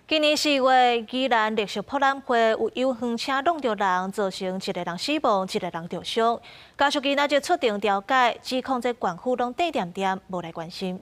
今年4月，宜蘭綠色博覽會有遊園車挵著人，造成一个人死亡，一个人著傷。家屬今仔日出庭調解，指控這縣府攏綴恬恬，無來關心。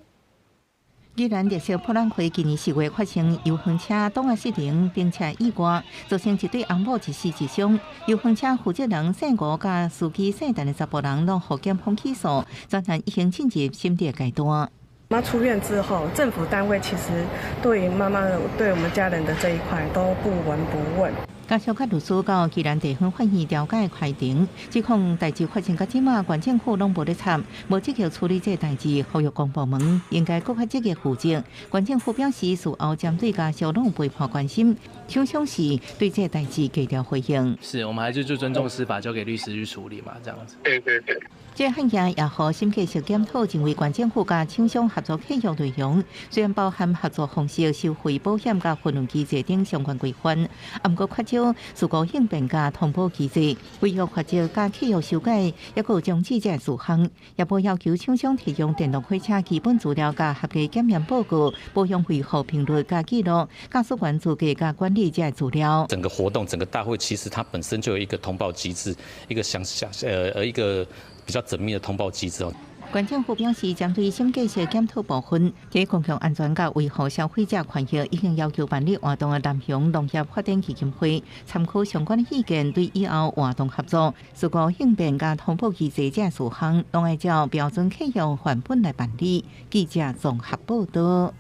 宜蘭綠色博覽會今年4月發生遊園車擋仔失靈，並且意外，造成一對翁某一死一傷。遊園車負責人姓吳佮司機姓陳的查埔人攏予檢方起訴，專案已經進入審理階段。媽出院之後，政府單位其實對於媽媽的、對我們家人的這一塊都不聞不問。家屬佮律師到宜蘭地方法院調解開庭，指控代誌發生到這馬，縣政府攏無咧插，無積極處理這代誌，呼籲公部門應該閣較積極負責。縣政府表示，事後針對家屬攏背叛關心，廠商是對這代誌低調回應。是我們還是就尊重司法，交給律師去處理嘛，這樣子。對對對。這案件也予審計署檢討，認為縣政府佮廠商合作契約內容雖然包含合作方式、收費、保險佮貨運機制等相關規範，毋過缺少事故應變佮通報機制，違約罰則佮契約修改，抑閣有終止這事項，也無要求廠商提供電動貨車基本資料佮合格檢驗報告、保養維護頻率佮記錄、駕駛員資格佮管理這資料。整個活動、整個大會其實它本身就有一個通報機制，一個詳詳呃呃一個比較縝密的通報機制哦。縣政府表示，針對審計署檢討部分，佇公共安全佮維護消費者權益，已經要求辦理活動的南雄農業發展基金會參考相關的意見，對以後活動合作、事故應變佮通報機制這事項，攏愛照標準契約範本來辦理。記者綜合報道。